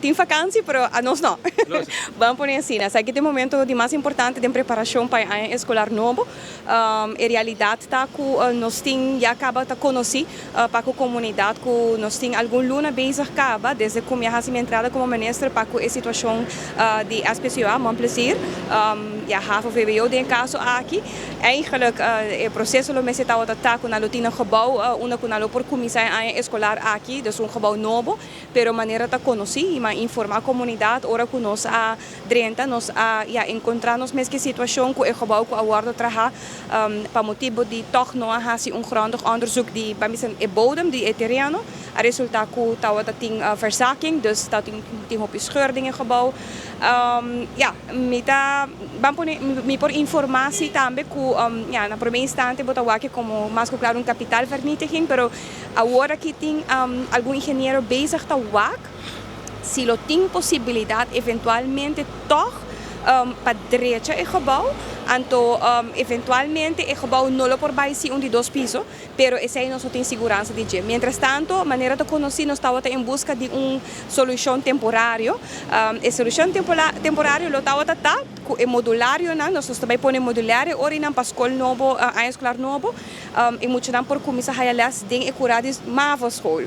Tin vakantie, pero anos no. Ban pone asina. Esaki ta e momento di mas importante den preparacion pa e aña escolar nobo. E realidad ta cu nos tin ya caba ta conoci pa cu comunidad cu nos tin algun luna bezig caba desde cu mi a haci mi entrada como minister pa cu e situacion di SPCUA, Mon Plaisir, ya havo VWO den e caso aki. Eigenlijk e proceso lo mester tabata ta cu nan lo tin un gebouw unda cu nan lo por cuminsa e aña escolar aki, dus un gebouw nobo, pero manera ta conoci y mi a informa comunidad ora cu nos a drenta nos a ya encontra nos mes cu e situacion cu e gebouw cu a wordo traha pa motibo di toch no a haci un grondig onderzoek di ban bisa e bodem di e tereno a resulta cu tabata tin verzakking, dus tabatin tin hopi scheur den e gebouw. Ya, mi ta ban pone mi por informa si tambe cu ya na prome instante bo ta wak como mas cu claro un kapitaalvernietiging, pero awor aki tin algun ingeniero bezig ta wak si lo tin posibilidad eventualmente toch pa drecha e gebouw, anto eventualmente e gebouw no lo por bay si un di dos piso, pero esey nos no tin siguransa di dje. Mientras tanto, manera ta conoci nos tawata en busca di un solucion temporario. E solucion temporario lo tawata ta cu e modularionan, nos ta bay pone modulario orinan pa scol nobo, aña escolar nobo, e muchanan por cuminsa haya les den e cura di mavo school.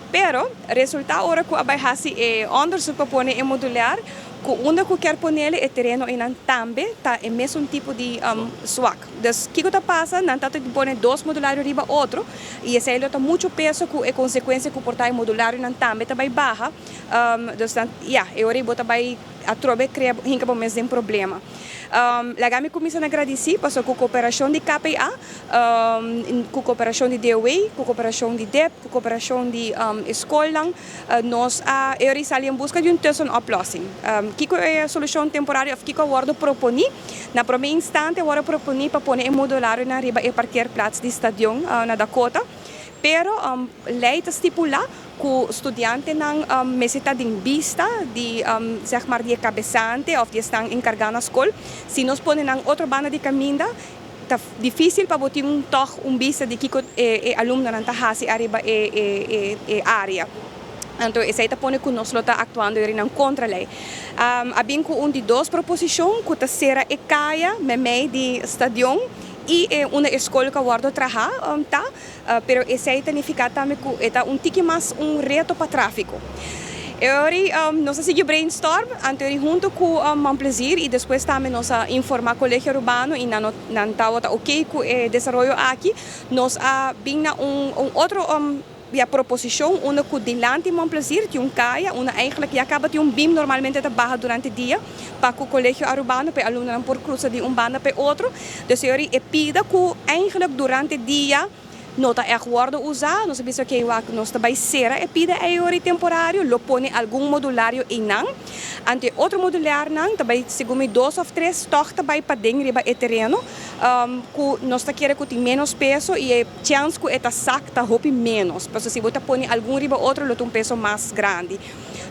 Pero, resulta ora cu a bay haci e onderzoek pa pone e modular, cu unda cu kier ponele e tereno eynan tambe ta e mesun tipo di zwak. Dus kico ta pasa? Nan ta tin pone dos modulario riba otro y esey lo ta mucho peso cu e consecuencia cu por ta e modularionan tambe ta bay baha. Dus nan, ya, e ora ey bo ta bay atrobe crea hinca bo mes den problema. Laga mi cuminsa na gradici pasobra cu cooperacion di KPA, cu cooperacion di DOW, cu cooperacion di dep, cu cooperacion di e scolnan, nos a e ora ey sali en busca di un tussenoplossing. Kico e solucion temporario of kico a wordo proponi? Na prome instante a wordo proponi pa pone e modularionan riba e parkeerplaats di stadion na Dakota, pero ley ta stipula cu studiantenan mester ta den bista di zeg maar di e cabesante of di esnan encarga na scol. Si nos pone nan otro banda di caminda ta dificil pa bo tin un tog un bista di kico e alumnonan ta haci ariba e e area. Anto esey ta pone cu nos lo ta actuando yorinan contra ley. A bin cu un di dos proposicion cu ta cera e caya memey di stadion y e unda e scol cu a wordo traha ta. Pero esei ta nifiká tambe ku e ta un tiki mas un reto pa tráfiko. E ora nos a sigui brainstorm, anto ora huntu ku Mon Plaisir i despues tambe nos a informá Kolegio Arubano i nan nan tabata oké ku e desaroyo aki. Nos a bin na un un otro ya proposishon unda ku dilanti Mon Plaisir tin un kaya unda eigentlik ya kaba tin un bim normalmente ta baha durante dia pa ku Kolegio Arubano pa e alumnonan por krusa di un banda pa e otro. Dus e ora e pida ku eigentlik durante dia no ta ègt wòrdu usá, nos a bisa oke wak nos ta bai sera e pida ei ora temporario, lo pone algun modulario einan. Anto e otro modularnan ta bai segun mi dos òf tres tòg ta bai paden riba e tereno ku nos ta kere ku tin ménos peso i e chèns ku e ta sak ta hopi ménos. Pasobra si bo ta pone algun riba otro lo ta un peso mas grandi.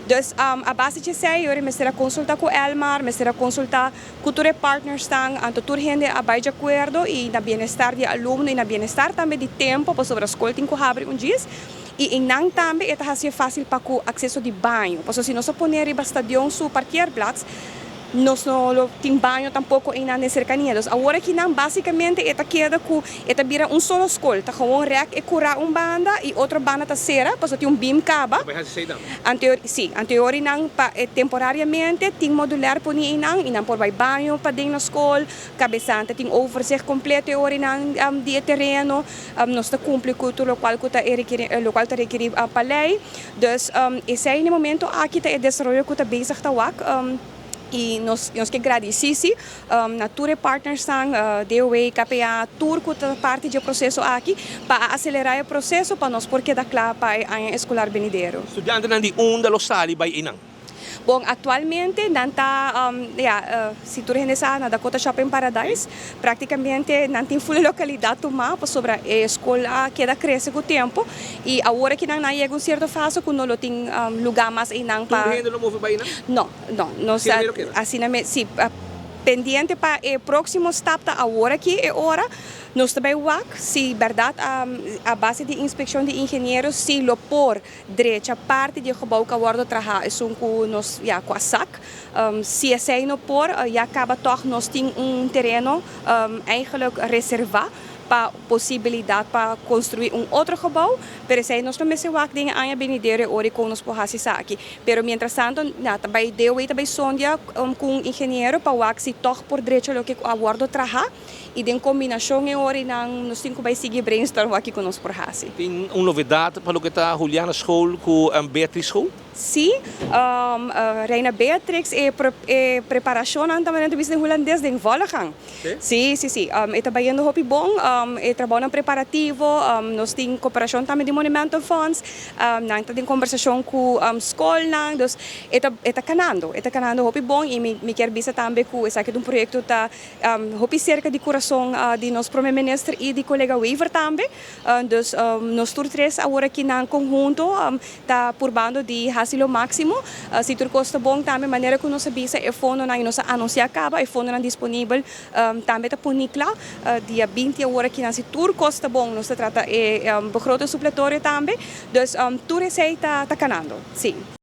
Dus a base di esei ora mester a konsultá ku Elmar, mester a konsultá Ku tur e partnersnan, anto tur hende a bai djakuerdo i na bienestar di e alumno i na bienestar tambe di tempo pasobra skol tin ku habri un djis i einan tambe e ta hasié fásil pa ku akseso di baño pasobra si nos a pone riba stadion su parkeerplaats nos no lo tin baño tampoko einan den serkania. Dus awor akinan básikamente e ta keda ku e ta bira un solo skol ta gewoon rèk e kurá un banda i otro banda ta sera pasobra tin un bim kaba. Anteor, sí, anteorinan pa e temporariamente tin modular poni einan i nan por bai baño paden na skol, kabesante tin overzicht kompleto e orinan di e tereno, nos ta kumpli ku tur lokual ku ta e rekeri lokual ta rekerí pa lei. Dus esei na e momento aki ta e desaroyo ku ta bezig ta wak. I nos nos ke gradisí sí na tur e partnersnan, DOW, KPA, tur ku ta parti dje proseso aki pa a aselerá e proseso pa nos por keda kla pa e aña eskolar benidero. Studiantenan di unda lo sali bai einan? Bon, aktualmente nan ta, ya, si tur hende sa, na Dakota Shopping Paradise. Práktikamente nan tin ful e lokalidat tumá pasobra e skol a keda krese ku tempu i awor aki nan a yega un sierto fase ku no lo tin lugá mas einan pa. Tur hende lo move bai einan? No, no, nos Asina mero keda? Asina me, si. Pendiente pa e proximo stap ta awor aki e ora nos ta bay wak si berdad a base di inspeccion di ingeniero si lo por drecha parti di e gebouw cu a wordo traha esun cu nos ya cu a sak. Si esey no por ya caba toch nos tin un tereno eigenlijk reserva pa posibilidad pa construi un otro gebouw, pero esey nos lo mester wak den e aña benidero e ora y con nos por haci esaki. Pero mientras tanto na ta bay DOW ta bay sondia cu un ingeniero pa wak si toch por drecha loke cu a wordo traha y den combinacion e ora y nan nos tin cu bay sigui brainstorm wak kico nos por haci. Tin un novedad pa loke ta Juliana School cu Beatriz School? Sí, Reina Beatrix e e preparacionnan ta manera ta bisa den Hulandes den volle gang. Sí, sí, sí. E ta bayendo hopi bon. E trabounan preparativo, nos tin cooperacion tambe di Monumentenfonds. Nan ta den conversacion cu scolnan. Dus e ta e ta canando, e ta canando hopi bon y mi mi kier bisa tambe cu esaki ta un proyecto ta hopi cerca di curason di nos Prome Minister y di colega Wever tambe. Dus nos tur tres awor aki nan conhunto ta purbando di haci lo maximo. Si tur cos ta bon tambe manera cu nos a bisa e fondonan y nos a anuncia caba e fondonan disponibel tambe ta poni cla dia 20 awor aki nan si tur cos ta bon nos ta trata e begroting supletorio tambe. Dus tur esey ta canando, si.